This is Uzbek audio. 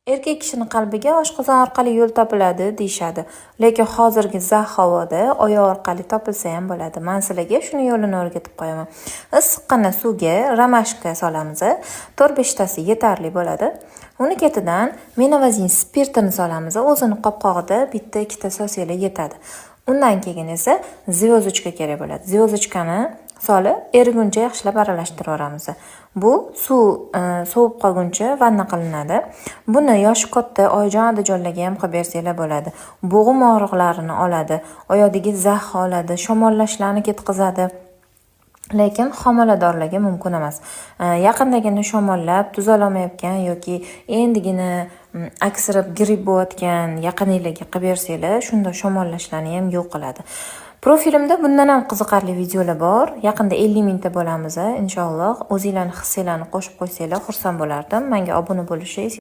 Erkak kishini qalbiga oshqozon orqali yo'l topiladi, deyishadi. Lekin hozirgi zax havoda oyoq orqali topilsa ham bo'ladi. Man sizlarga shuni yo'lini o'rgatib qo'yaman. Issiqqina suvga ромашка solamiz. 4-5 tasi yetarli bo'ladi. Uni ketidan menovazin spirtini solamiz. O'zini qopqog'ida bitta, ikkita solsanglar yetadi. Undan keyin esa звездочка kerak bo'ladi. Звездочка ni solib, eriguncha yaxshilab aralashtiraveramiz. Bu suv sovib qolguncha vanna qilinadi. Buni yoshi katta oyijon, adajonlarga ham qilib bersanglar bo'ladi. Bo'g'im og'riqlarini oladi, oyoqdagi zax oladi, shamollashlarni ketqizadi. Lekin homiladorlarga mumkin emas. Yaqindagina shamollab tuzalolmayotgan yoki endigina aksirib, gripp bo'layotgan yaqininglarga qilib bersanglar, shunda shamollashlarni ham yo'q qiladi. Profilimda bundan ham qiziqarli videolar bor. Yaqinda 50 mingta bo'lamiz, inshaalloh. O'zinglarni hissinglarni qo'shib qo'ysanglar, xursand bo'lardim. Menga obuna bo'lishni